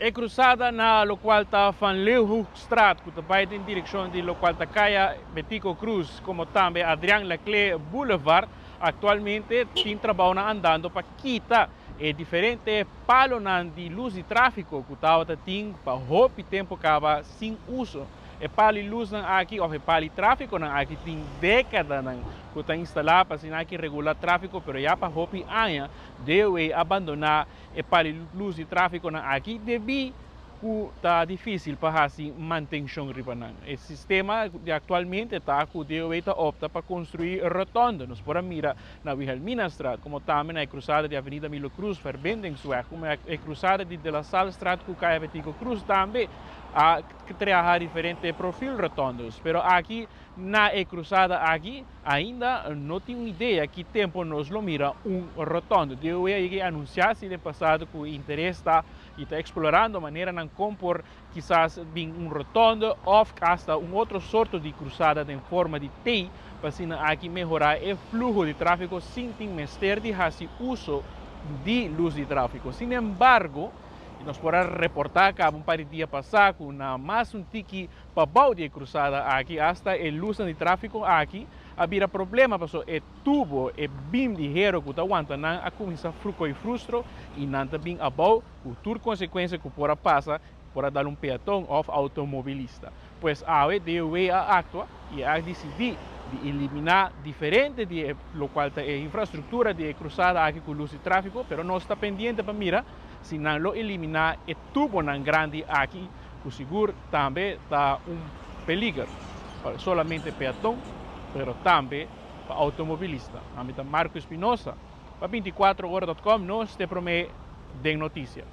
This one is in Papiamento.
E cruzada na locual ta Van Leeuwenhoekstraat cu ta bay den direccion di locual ta Caya Betico Croes como tambe Adriaan Laclé Boulevard actualmente tin trabaonan andando pa kita e diferente palonan di luz di trafico cu tawata tin pa hopi tempo caba sin uso. E palo di luznan aki of e palo di traficonan aki tin decadanan cu ta instala pa asina aki regula trafico pero ya pa hopi aña DOE a bandona E pali lus di tráfikonan aki debí ku ta difísil pa hasi mantenshon riba nan. E sistema di aktualmente ta ku DOW ta opta pa konstruí rotònde. Nos por a mira na Wilhelminastraat, komo tambe na e krusada di Avenida Milo Cruz, Verbindingsweg, komo e krusada di De La Sallestraat ku Kaya Betico Cruz tambe a traha diferente profil rotòndes. Pero aki na e krusada aki Ainda no tin un idea ki tempo nos lo mira un rotondo. DOW a yega anuncia si den pasado cu interes ta y ta explorando maneranan con por kisas bin un rotondo of hasta un otro sorto di cruzada den forma di T pa asina aki mehora e fluho di trafico sin tin mester di haci uso di luz di trafico. Sin embargo, nos por a reporta caba un par di dia pasa cu na mas un tiki Pabou di e cruzada aki hasta e lusnan di trafico aki a bira problema paso e tubo, e beam di hero cu ta wanta nan a cuminsa coy frustro y nan ta bin abou cu tur consecuencia cu por a pasa, por a dal un peaton of automobilista. Pues awe DOW a actua y a dicidi di elimina diferente di e locual ta e infrastructura di e cruzada aki cu lus di trafico, pero nos ta pendiente pa mira si nan lo elimina e tubonan grandi aki cu sigur tambe ta un peliger pa solamente peaton pero tambe pa automobilista. Ami ta Marco Espinosa pa 24 ora dot com, nos te prome den noticia.